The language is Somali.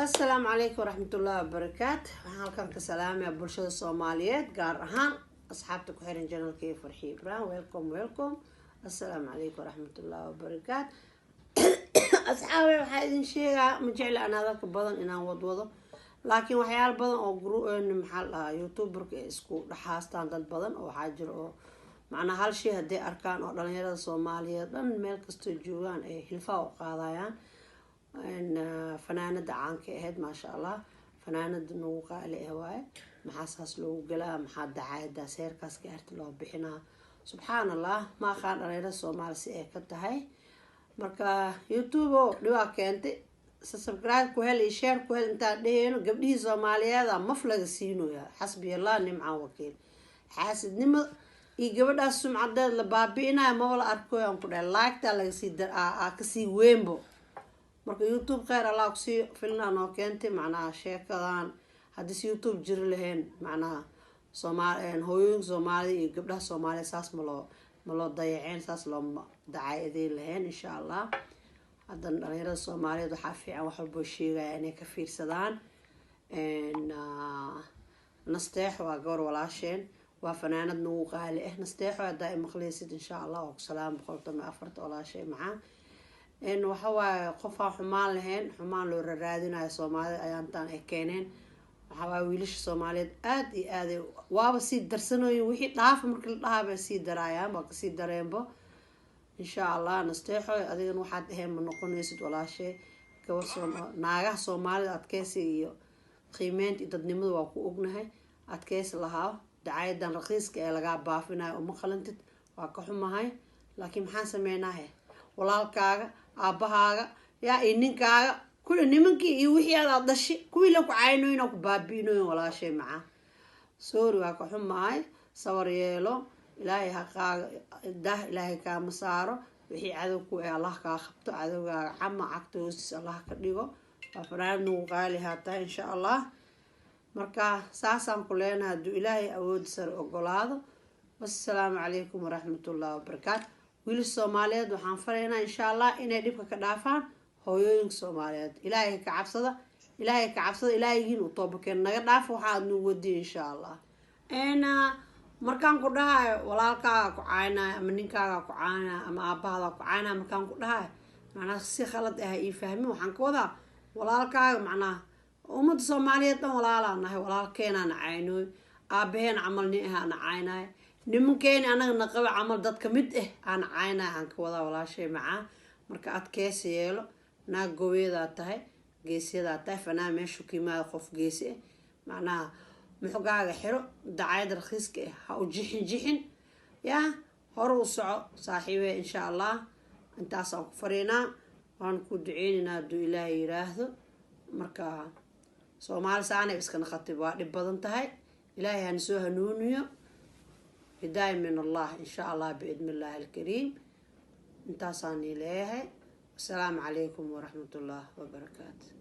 Asalaamu calaykum waraxmatullaahi wabarakaat. Waxaan halkan ka salaamayaa bulshada Soomaaliyeed, gaar ahaan asxaabta ku xiran channelka iyo Farxi Ibrahim. Welcome, welcome. Assalaamu calaykum waraxmatullaahi wabarakaat. Asxaabe, waxaa idin sheegaa, ma jecli aan hadalka badan inaan wadwado, laakiin waxyaala badan oo maxaa la dhahaa, YouTuberka ay isku dhaxaastaan, dad badan oo waxaa jira oo macnaa hal shay hadday arkaan oo dhalinyarada Soomaaliyeed dhan meel kastoo joogaan ay hilfaa u qaadayaan. Fanaanada caanka ahayd, maasha Allah, fanaanada nagu qaali ah waaye. Maxaa saas loogu galaa? Maxaa dacaayadaas heerkaas gaarta loo bixinaa? Subxaan Allah, ma aqaan dhalinyarada Soomaali si ay ka tahay. Marka YouTube oo dhibaa keentay, subscribe ku hel iyo share ku hel intaan dheheyno, gabdhihii Soomaaliyeeda maf laga siinoya. Xasbi Allah nimcan wakiil. Xaasidnimo iyo gabadhaas sumcadeed la baabi'inayo maba la arkoy aan ku dhahay. Laagtaa lagasii kasii weynbo. Marka YouTube kheyr Allah kusii filnaa noo keentay. Macnaha sheekadan haddii YouTube jiri lahayn, macnaha Sooma hooyooyinka Soomaalida iyo gabdhaha Soomaaliya saas maloo dayaceen, saas looma dacaayadeyn lahayn, insha Allah. Haddana dhalinyarada Soomaaliyeed waxaa fiican wax walboo sheegaya inay ka fiirsadaan. Nasteexo waa gabar walaasheen, waa fanaanad nagu qaali ah. Nasteexo, haddaa imaqleysid, insha Allah waa ku salaam 114. Walaashay macaan, waxa waaye qofaan xumaan lahayn xumaan loo raraadinayo Soomaalida ayaantaan ay keeneen. Waxaa waaye wiilasha Soomaaliyeed aada iyo aada waaba sii darsanooyin, wixii dhaafa markii la dhahaa bay sii daraayaan, waa kasii dareenbo, insha Allah. Nasteexo, adigana waxaad ahayn ma noqonaysid, walaashay. Gabar naagaha Soomaalida adkeysi iyo qiimeynta iyo dadnimada waa ku ognahay. Adkeysi lahaa, dacaayadan raqiiska ee lagaa baafinayo uma qalantid. Waa ka xumahay, laakiin maxaan sameynahe? Walaalkaaga, aabbahaaga yaa iyo ninkaaga, kulli nimankii iyo wixii aad dhashay, kuwii la ku caynoyin oo ku baabi'inoyin. Walaashay macaa, sorry, waa ka xumahay. Sawar yeelo, Ilaahay haqaaga dah, Ilaahay kaama saaro. Wixii cadow ku eh Allah kaa qabto, cadowgaaga cama cagta hoostiis Allah ka dhigo. Waa fanaanad nagu qaali haataa, insha Allah. Marka saasaan ku leenahay, hadduu Ilaahay awood sare ogolaado. Wassalaamu calaykum waraxmatullahi wabarakaatu. Wiil Soomaaliyeed waxaan faraynaa, insha Allah, inay dhibka ka dhaafaan hooyooyinka Soomaaliyeed. Ilaahay ka cabsada, Ilaahay ka cabsada, Ilaahayiin uu toobakeen naga dhaafo waxa aad nagu wadiyo, insha Allah. Markaan ku dhahayo walaalkaaga ku caynaayo ama ninkaaga ku caynaayo ama aabahada ku caynaayo, markaan ku dhahayo macnaha si khalad ah ii fahmin. Waxaan ka wadaa walaalkaaga, macnaha ummadda Soomaaliyeed dhan walaalaa nahay. Walaalkeenaa caynooy, aabaheen camal nin ah ana caynaayo, nimankeeni anaga naqaba camal dad kamid ah aan caynaayo aan ka wadaa, walaashay macaa. Marka adkeesa yeelo, naag gobeedaa tahay, geesyadaa tahay, fanaa meeshu ka yimaada qof geesi ah. Macnaha muxugaaga xiro, dacayada rakhiiska ah ha u jixin jixin, yaa hore u soco, saaxiibe, insha Allah. Intaasaan ku fariinaa, waan ku duceynaynaa hadduu Ilaahay yiraahdo. Marka Soomaali saanay iska naqatib, waa dhib badan tahay. Ilaahay hana soo hanuuniyo, hidaaya min Allah, insha Allah, biidni Illahi alkariim. Intaasaan nii leeyahay. Asalaamu calaykum waraxmatullah wabarakaatu.